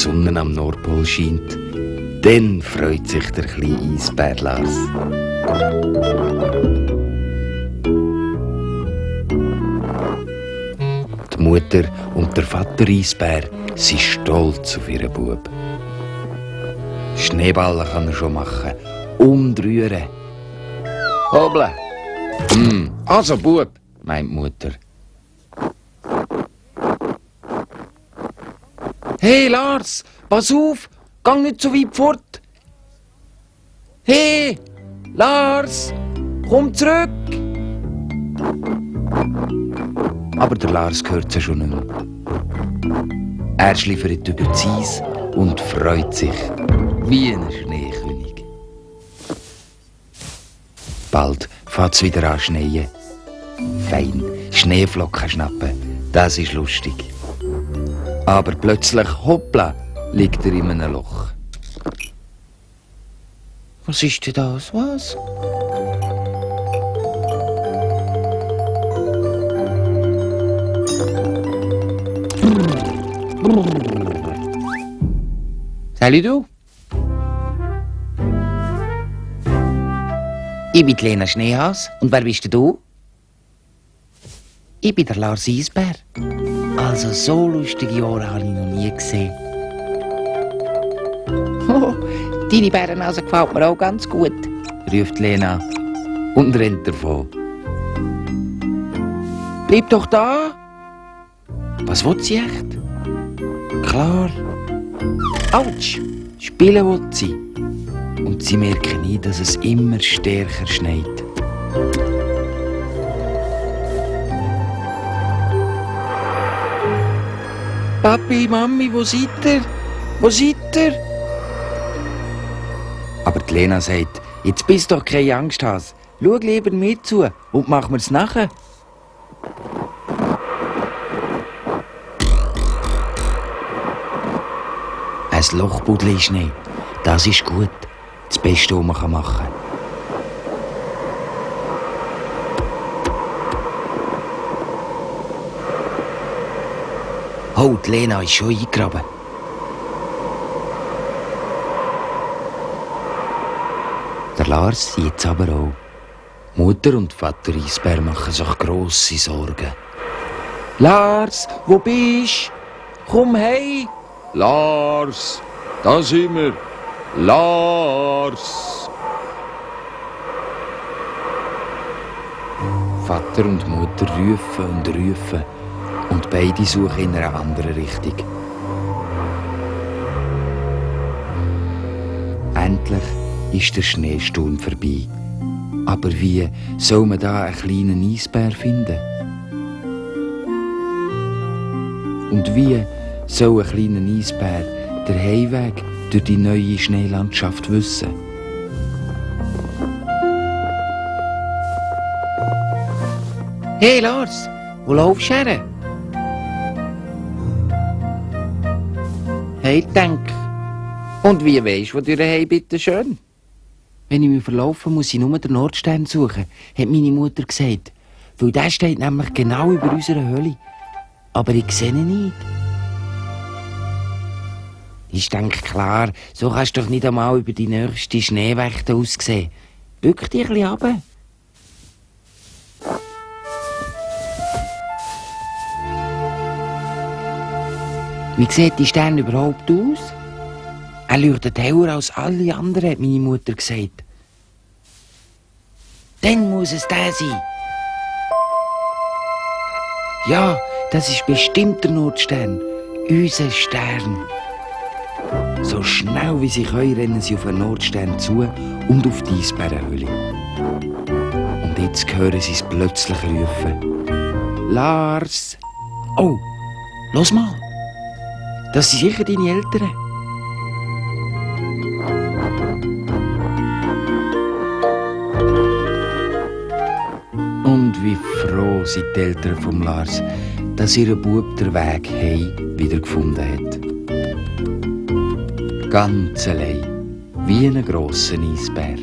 Sonne am Nordpol scheint, dann freut sich der kleine Eisbär Lars. Die Mutter und der Vater Eisbär sind stolz auf ihren Bub. Schneeballen kann er schon machen, umrühren. Hobeln! Also Bub, meint die Mutter. Hey Lars, pass auf, geh nicht so weit fort. Hey, Lars, komm zurück. Aber der Lars hört sie schon nicht mehr. Er schliefert über das Eis und freut sich wie ein Schneekönig. Bald fängt es wieder an schneien. Fein, Schneeflocken schnappen, das ist lustig. Aber plötzlich, hoppla, liegt er in einem Loch. Was ist denn das? Was? Salut du? Ich bin die Lena Schneehas. Und wer bist du? Ich bin der Lars Eisbär. Also so lustige Jahre habe ich noch nie gesehen. Oh, deine Bärennase gefällt mir auch ganz gut, ruft Lena und rennt davon. Bleib doch da! Was will sie echt? Klar. Autsch! Spielen will sie. Und sie merken nie, dass es immer stärker schneit. Papi, Mami, wo seid ihr? Wo seid ihr? Aber die Lena sagt, jetzt bist du doch keine Angsthase. Schau lieber mir zu und mach mir's nachher. Ein Lochbuddel in Schnee, das ist gut. Das Beste, was man machen kann. Oh, die Lena ist schon eingegraben. Der Lars sieht es aber auch. Mutter und Vater Eisbär machen sich grosse Sorgen. Lars, wo bist du? Komm hey! Lars, da sind wir. Lars! Vater und Mutter rufen und rufen und beide suchen in einer anderen Richtung. Endlich ist der Schneesturm vorbei. Aber wie soll man da einen kleinen Eisbär finden? Und wie soll ein kleiner Eisbär den Heimweg durch die neue Schneelandschaft wissen? Hey Lars, wo laufst du her? Hey, denk. Und wie weisst du, wo du daheim bitte schön? Wenn ich mich verlaufe, muss ich nur den Nordstern suchen, hat meine Mutter gesagt. Weil der steht nämlich genau über unserer Höhle. Aber ich sehe ihn nicht. Ich denke, klar, so kannst du doch nicht einmal über die nächste Schneewächte aussehen. Bück dich ein bisschen runter. Wie sieht die Stern überhaupt aus? Er leuchtet heller als alle anderen, hat meine Mutter gesagt. Dann muss es der sein. Ja, das ist bestimmt der Nordstern. Unser Stern. So schnell wie sie können, rennen sie auf den Nordstern zu und auf die Eisbärenhöhle. Und jetzt hören sie es plötzlich rufen. Lars! Oh, los mal! Das sind sicher deine Eltern. Und wie froh sind die Eltern vom Lars, dass ihr Bub den Weg heim wieder gefunden hat. Ganz allein, wie ein grosser Eisbär.